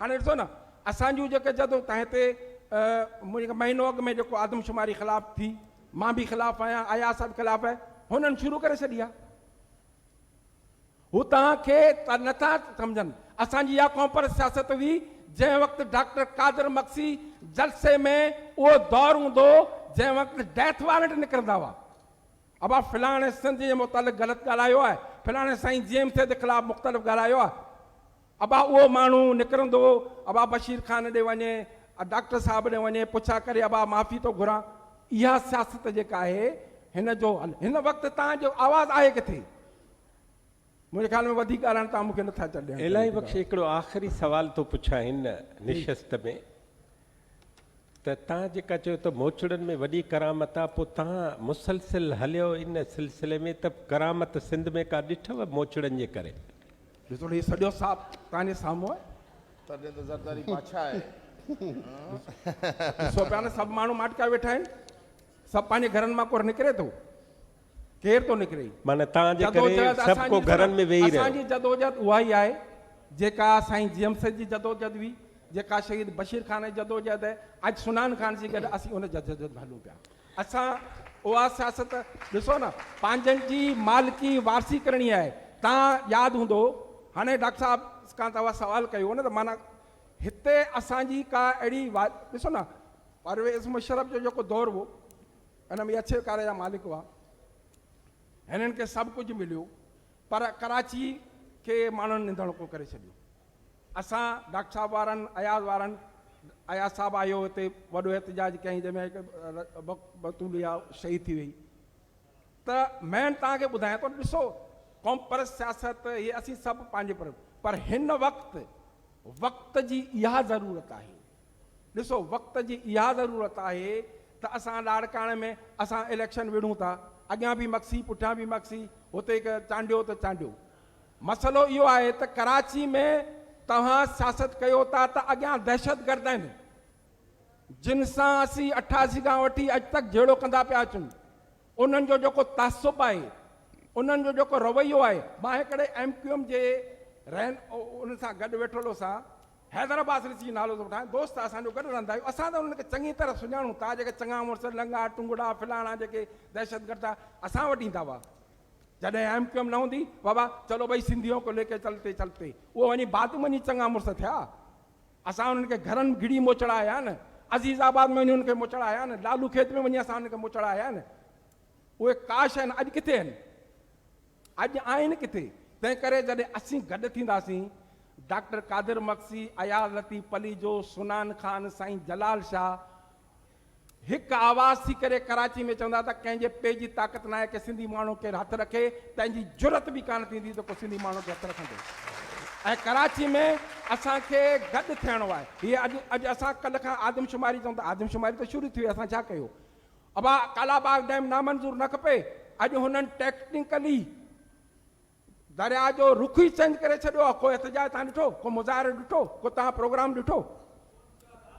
هاڻي ڏسو نه اسان جون جيڪي جدو تان هتي منهنجي مهينو اڳ ۾ جيڪو آدمشماري خلاف ٿي مان به خلاف آهيان اياز صاحب خلاف آهي هنن شروع ڪري ڇڏي آهي هو توهان کي ته نٿا سمجهن. اسان جي اها قومپرست سياست هئي جنهن وقت ڊاڪٽر قادر مگسي جلسي ۾ اهو دور هوندو هو جنهن وقت ڊيٿ وارنٽ نڪرندا هئا. ابا فلاڻي سنڌ جي متعلق غلط ڳالهايو آهي، فلاڻي سائين جي ايم سيد خلاف مختلف ڳالهايو آهي. ابا اهو ماڻهو نڪرندو هو ابا بشير خان ڏي وڃي، ڊاڪٽر صاحب ڏي وڃي پڇا ڪري ابا معافي ٿو گهران. اها سياست جيڪا آهي هن جو حل هن وقت توهان جو آواز آهي ڪٿي؟ منهنجي خيال ۾ وڌيڪ ڳالهائڻ توهان مون کي نٿا ڏيڻ. الاهي بخش هڪڙو آخري سوال ٿو پڇان هن نشست ۾ ته توهان جيڪا چيو ته موچڙن ۾ وڏي ڪرامت آ پوء توهان مسلسل هليو ان سلسلي ۾ ته ڪرامت سنڌ ۾ ڪا ڏٺو موچڙن جي ڪري؟ ڏسو هي سڄو صاحب توهان جي سامهون آهي. تڏهن ته زرداري بادشاهه آهي. ڏسو پيا نه سڀ ماڻهو ماٽڪا ويٺا آهن سڀ پنهنجي گهرن مان ڪو نڪري ٿو. ڪير ٿو نڪري؟ معنيٰ تان جي ڪري سڀ ڪو گهرن ۾ ويهي رهيو. اسان جي جدوجهد اها ئي آهي جيڪا سائين جي ايم سيد جي جدوجهد هئي، جيڪا شهيد بشير خان جي جدوجهد آهي، اڄ سنان خان سين گڏ اسين ان جدوجهد ۾ هلون پيا. اسان اها سياست ڏسو نه پنهنجن جي مالڪي وارثي ڪرڻي آهي. تان ياد هوندو هاڻي ڊاڪٽر صاحب کان توهان سوال ڪيو نه ته معنيٰ هتي اسان جي ڪا اهڙي ڏسو نه پرويز مشرف جو جيڪو دور هو ان ۾ اڇي ڪاري جا مالڪ هئا. هنن کي سڀ ڪجهه مليو پر ڪراچي کي ماڻهن نڌڻڪو ڪري ڇڏيو. اسان ڊاڪٽر صاحب وارن، اياز وارن، اياز صاحب آيو هتي وڏو احتجاج ڪيائين جنهن ۾ هڪ بتوليا شهيد ٿي وئي ته مين توهان کي ٻڌايان ٿو ڏسو قومپرست سياست هي اسين سڀ پنهنجي پر هن وقت وقت جي اها ضرورت آهي ڏسو وقت جي اها ضرورت آهي ته اسان لاڙڪاڻي ۾ اسان اليڪشن وڙهون ٿا اڳيان به مگسي پٺيان به مگسي هتي هڪ چانڊيو ته چانڊيو مسئلو اهو آهي ته ڪراچي ۾ توهان سياست ڪيو ٿا ته اڳيان دهشتگرد آهن جن سان اسين 88 کان وٺي اڄ تڪ جهيڙو ڪندا پيا اچون انهن جو جيڪو تعصب آهي، انهن جو جيڪو رويو آهي، مان هڪڙي ايم ڪيو ايم جي رهن انهن سان گڏ ويٺل هوس ها، حيدر عباس ريسي جو نالو ٿو وٺان، دوست اسان جو گڏ رهندا آهيون، اسان ته انهن کي چڱي طرح سڃاڻون ٿا، جيڪي چڱا مڙس، لنگا، ٽنگڙا، فلاڻا جيڪي دهشتگرد ها، اسان وٽ ايندا هئا. جڏهن ايم ڪيو ايم نه هوندي، بابا چلو ڀئي سنڌيون ڪو ليڪي چلتي چلتي، اهو وڃي بعد ۾ وڃي چڱا مڙس ٿيا. اسان انهن کي گهرن ۾ گهڙي موچڙا آيا آهن، عزيز آباد ۾ وڃي انهن کي موچڙا آيا آهن، لالو کيت ۾ وڃي اسان انهن کي موچڙا آيا آهن. اهي ڪاش آهن، اڄ ڪٿي آهن؟ اڄ آهن ڪٿي؟ تنهن ڪري جڏهن اسين گڏ ٿينداسين، ڊاڪٽر قادر مگسي، اياز لطيف پليجو، سنان خان، سائين جلال شاهه، هڪ آواز ٿي ڪري ڪراچي ۾ چوندا ته ڪنهن جي پي جي طاقت ناهي ڪي سنڌي ماڻهو ڪير هٿ رکي تنهن جي جرئت به ڪانه ٿيندي ته ڪو سنڌي ماڻهو کي هٿ رکندو ۽ ڪراچي ۾ اسان کي گڏ ٿيڻو آهي هي اڄ اڄ اسان ڪلهه کان آدمشماري چون ٿا آدمشماري ته شروع ٿي وئي اسان ڇا ڪيو ابا ڪالا باغ ڊيم نامنظور نه کپي اڄ هنن ٽيڪنيڪلي درياء جو رخ ئي چينج ڪري ڇڏيو آهي ڪو احتجاج تان ڏٺو ڪو مظاهرو ڏٺو ڪو تان پروگرام ڏٺو.